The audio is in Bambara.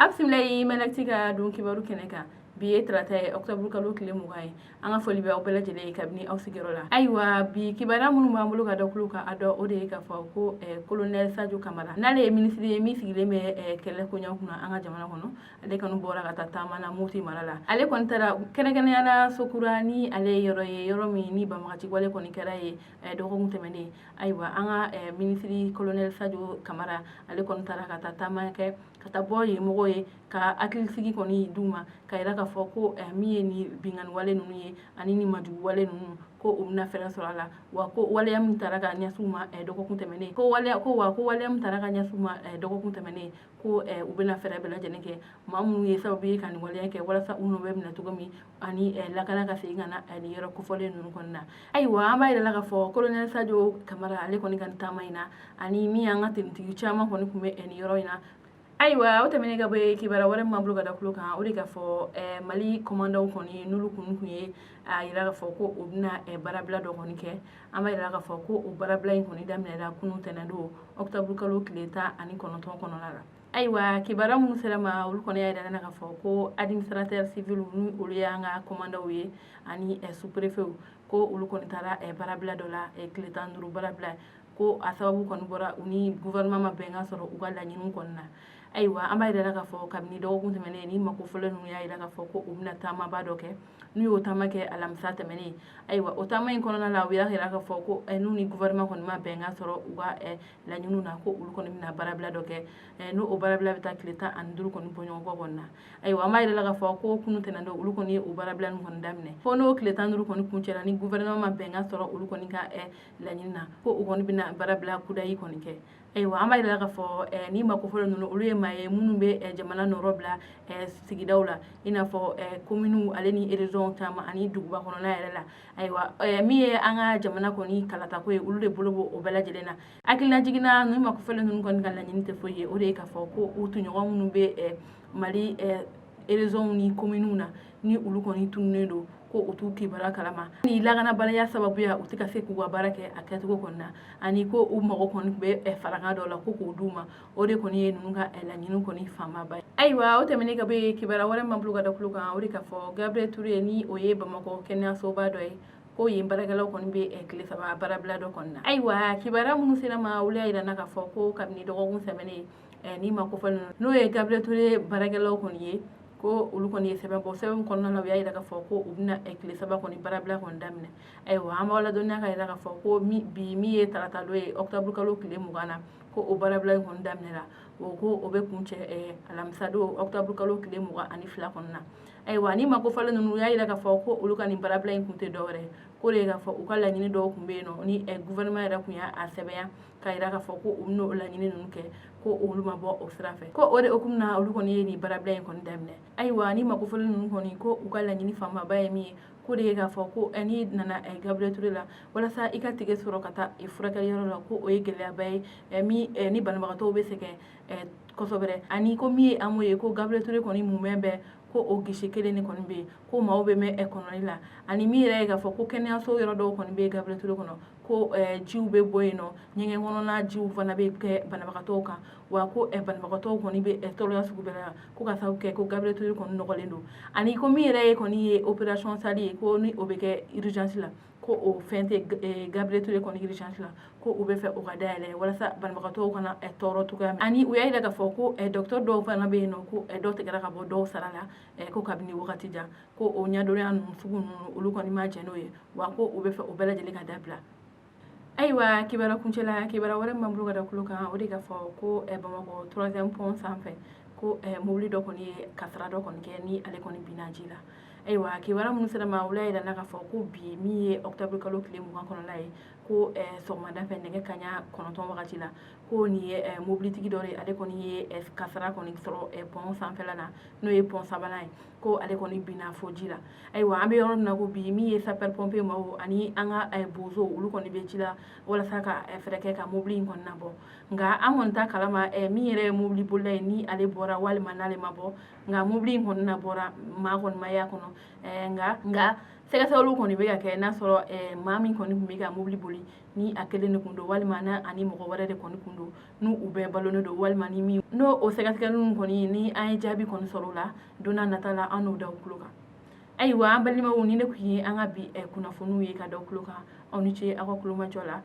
A bisimila ye Mali ka don kibaru kɛnɛ kan. Bi ye tarata ye, octobre kalo tile 20 ye. An ka foli bɛ aw bɛɛ lajɛlen ye kabini aw sigiyɔrɔ la. Ayiwa, bi kibaruya minnu b'an bolo ka da tulo kan, a dɔn o de ye k'a fɔ ko colonel Sadio Kamara, n'ale ye minisiri ye min sigilen bɛ kɛlɛ koɲɛ kunna an ka jamana kɔnɔ, ale kɔni bɔra ka taa taama na Moti mara la. Ale kɔni taara kɛrɛnkɛrɛnnenya la Sokura, ni ale ye yɔrɔ ye, yɔrɔ min ni banbagaci wale kɔni kɛra ye dɔgɔkun tɛmɛnen. Ayiwa, an ka minisiri colonel Sadio Kamara, ale kɔni taara ka taa taama kɛ, ka taa bɔ yen mɔgɔw ye, ka hakilisigi kɔni d'u ma, ka yira k'a fɔ ko min ye ni binkanni wale ninnu ye ani ni majugu wale ninnu, ko u bɛna fɛɛrɛ sɔrɔ a la. Wa ko waleya min taara ka ɲɛsin u ma dɔgɔkun tɛmɛnen, ko waleya ko wa ko waleya min taara ka ɲɛsin u ma dɔgɔkun tɛmɛnen, ko u bɛna fɛɛrɛ bɛɛ lajɛlen kɛ, maa minnu ye sababu ye ka nin waleya kɛ, walasa u nɔ bɛ minɛ cogo min ani lakana ka segin ka na nin yɔrɔ kofɔlen ninnu kɔnɔna na. Ayiwa, an b'a yira la k'a fɔ colonel Sadio Kamara, ale kɔni ka nin taama in na, ani min y'an ka tenitigi caman kɔni tun bɛ nin yɔrɔ in na. Ayiwa, o tɛmɛnen ka bɔ yen, kibaruya wɛrɛ min b'an bolo ka da tulo kan, o de k'a fɔ Mali kɔmandaw kɔni, n'olu kun ye a yira k'a fɔ ko u bɛna baarabila dɔ kɔni kɛ. An b'a yira k'a fɔ ko o baarabila in kɔni daminɛra kunun tɛnɛndon, octobre kalo tile 19 kɔnɔna la. Ayiwa, kibaruya minnu sera ma, olu kɔni y'a yira na k'a fɔ ko administrateur civil, ni olu y'an ka kɔmandaw ye, ani sous-préfet, ko olu kɔni taara baarabila dɔ la, tile 15 baarabila, ko a sababu kɔni bɔra u ni gouvernement ma bɛnkan sɔrɔ u ka laɲiniw kɔni na. Ayiwa, an b'a yira k'a fɔ kabini dɔgɔkun tɛmɛnen, ni mako fɔlɔ ninnu y'a yira k'a fɔ ko u bɛna taamaba dɔ kɛ. N'u y'o taama kɛ alamisa tɛmɛnen, ayiwa, o taama in kɔnɔna la, u y'a yira k'a fɔ ko n'u ni gouvernement kɔni ma bɛnkan sɔrɔ u ka laɲiniw na, ko olu kɔni bɛna baarabila dɔ kɛ, n'o o baarabila bɛ taa tile 15 kɔni bɔ ɲɔgɔn kɔ kɔni na. Ayiwa, an b'a yira k'a fɔ ko kunun tɛnɛn don, olu kɔni ye o baarabila nin kɔni daminɛ, fo n'o tile 15 kɔni kuncɛra, ni gouvernement ma bɛnkan sɔrɔ olu kɔni ka laɲini na, ko u kɔni bɛna baarabila kudayi kɔni kɛ. Ayiwa, an b'a yira k'a fɔ ni mako fɔlɔ ninnu, olu ye maa ye minnu bɛ jamana nɔrɔ bila sigidaw la, i n'a fɔ kominiw ale ni région caman ani duguba kɔnɔna yɛrɛ la. Ayiwa, min ye an ka jamana kɔni kalatako ye, olu de bolo b'o bɛɛ lajɛlen na. Hakilina jiginna, ninnu mako fɔlɔ ninnu kɔni ka laɲini tɛ foyi ye, o de ye k'a fɔ ko u tɔɲɔgɔn minnu bɛ Mali région ni kominiw na, ni olu kɔni tununnen don, ko u t'u kibaruya kalama, ni lakanabaliya sababuya u tɛ ka se k'u ka baara kɛ a kɛcogo kɔni na, ani ko u mago kɔni bɛ farakan dɔ la ko k'o d'u ma. O de kɔni ye ninnu ka laɲini kɔni fanba ye. Ayiwa, o tɛmɛnen ka bɔ yen, kibaruya wɛrɛ min b'an bolo ka da tulo kan, o de k'a fɔ Gabriel Touré, ni o ye Bamakɔ kɛnɛyasoba dɔ ye, ko yen baarakɛlaw kɔni bɛ tile 3 baarabila dɔ kɔni na. Ayiwa, kibaruya minnu sera ma, olu y'a yira na k'a fɔ ko kabini dɔgɔkun tɛmɛnen, ni ma kofɔ ninnu, n'o ye Gabriel Touré baarakɛlaw kɔni ye, ko olu kɔni ye sɛbɛn bɔ. Sɛbɛn kɔnɔna la, u y'a yira k'a fɔ ko u bɛna tile 3 kɔni baarabila kɔni daminɛ. Ayiwa, an b'aw ladɔnniya ka yira k'a fɔ ko bi min ye tarata don ye, octobre kalo tile 20 na, ko o baarabila in kɔni daminɛra, o ko o bɛ kuncɛ alamisa don, octobre kalo tile 22 kɔnɔna na. Ayiwa, ni mako fɔlɔ ninnu, u y'a yira k'a fɔ ko olu ka nin baarabila in kun tɛ dɔwɛrɛ ye, ko de ye k'a fɔ u ka laɲini dɔw tun bɛ yen nɔ, ni gouvernement yɛrɛ tun y'a sɛbɛnya ka yira k'a fɔ ko u bɛn'o laɲini ninnu kɛ, ko olu ma bɔ o sira fɛ, ko o de hukumu na olu kɔni ye nin baarabila in kɔni daminɛ. Ayiwa, ni mako fɔlɔ ninnu kɔni, ko u ka laɲini fanba ye min ye, ko de ye k'a fɔ ko n'i nana Gabriel Touré la, walasa i ka tigɛ sɔrɔ ka taa furakɛliyɔrɔ la, ko o ye gɛlɛyaba ye min ni banabagatɔw bɛ sɛgɛn kosɛbɛ, ani ko min ye AMO ye, ko Gabriel Touré kɔni mumɛ bɛɛ, ko o guichet kelen de kɔni bɛ yen, ko maaw bɛ mɛn kɔnɔli la, ani min yɛrɛ ye k'a fɔ ko kɛnɛyaso yɔrɔ dɔw kɔni bɛ Gabriel Touré kɔnɔ, ko jiw bɛ bɔ yen nɔ, ɲɛgɛn kɔnɔna jiw fana bɛ kɛ banabagatɔw kan, wa ko banabagatɔw kɔni bɛ tɔɔrɔya sugu bɛɛ la, ko ka sababu kɛ ko Gabriel Touré kɔni nɔgɔlen don, ani ko min yɛrɛ ye kɔni ye opération salle ye, ko ni o bɛ kɛ urgence la, ko o fɛn tɛ Gabriel Touré kɔni urgence la, ko u bɛ fɛ o ka dayɛlɛ walasa banabagatɔw kana tɔɔrɔ cogoya min. Ani u y'a yira k'a fɔ ko docteur dɔw fana bɛ yen nɔ, ko dɔ tigɛra ka bɔ dɔw sara la, ko kabini wagati jan, ko o ɲɛdɔnya ninnu sugu ninnu, olu kɔni ma jɛn n'o ye, wa ko u bɛ fɛ o bɛɛ lajɛlen ka dabila. Ayiwa, kibaruya kuncɛla, kibaruya wɛrɛ min b'an bolo ka da tulo kan, o de k'a fɔ ko Bamakɔ troisième pont sanfɛ, ko mobili dɔ kɔni ye kasara dɔ kɔni kɛ, ni ale kɔni binna ji la. Ayiwa, kibaruya minnu sera ma, olu y'a yira k'a fɔ ko bi min ye octobre kalo tile 20 kɔnɔna ye, ko sɔgɔmada fɛ nɛgɛ kaɲa 9 wagati la, ko nin ye mobilitigi dɔ de, ale kɔni ye kasara kɔni sɔrɔ pont sanfɛla la, n'o ye pont sabanan ye, ko ale kɔni binna fo ji la. Ayiwa, an bɛ yɔrɔ min na ko bi, min ye sapeur pompier maaw ani an ka bozow, olu kɔni bɛ ji la walasa ka fɛɛrɛ kɛ ka mobili in kɔni nabɔ. Nka an kɔni ta kalama min yɛrɛ ye mobili bolila ye, ni ale bɔra walima n'ale ma bɔ. Nka mobili in kɔni nabɔra, maa kɔni ma y'a kɔnɔ. Nka Sɛgɛsɛgɛliw kɔni bɛ ka kɛ n'a sɔrɔ maa min kɔni tun bɛ ka mobili boli, ni a kelen de kun don, walima n'a ani mɔgɔ wɛrɛ de kɔni kun don, n'u u bɛɛ balonnen don, walima ni min. N'o o sɛgɛsɛgɛliw kɔni, ni an ye jaabi kɔni sɔrɔ o la, don n'a nata la, an n'o da tulo kan. Ayiwa, an balimaw, ni ne tun ye an ka bi kunnafoniw ye ka da tulo kan. Aw ni ce aw ka kulomajɔ la.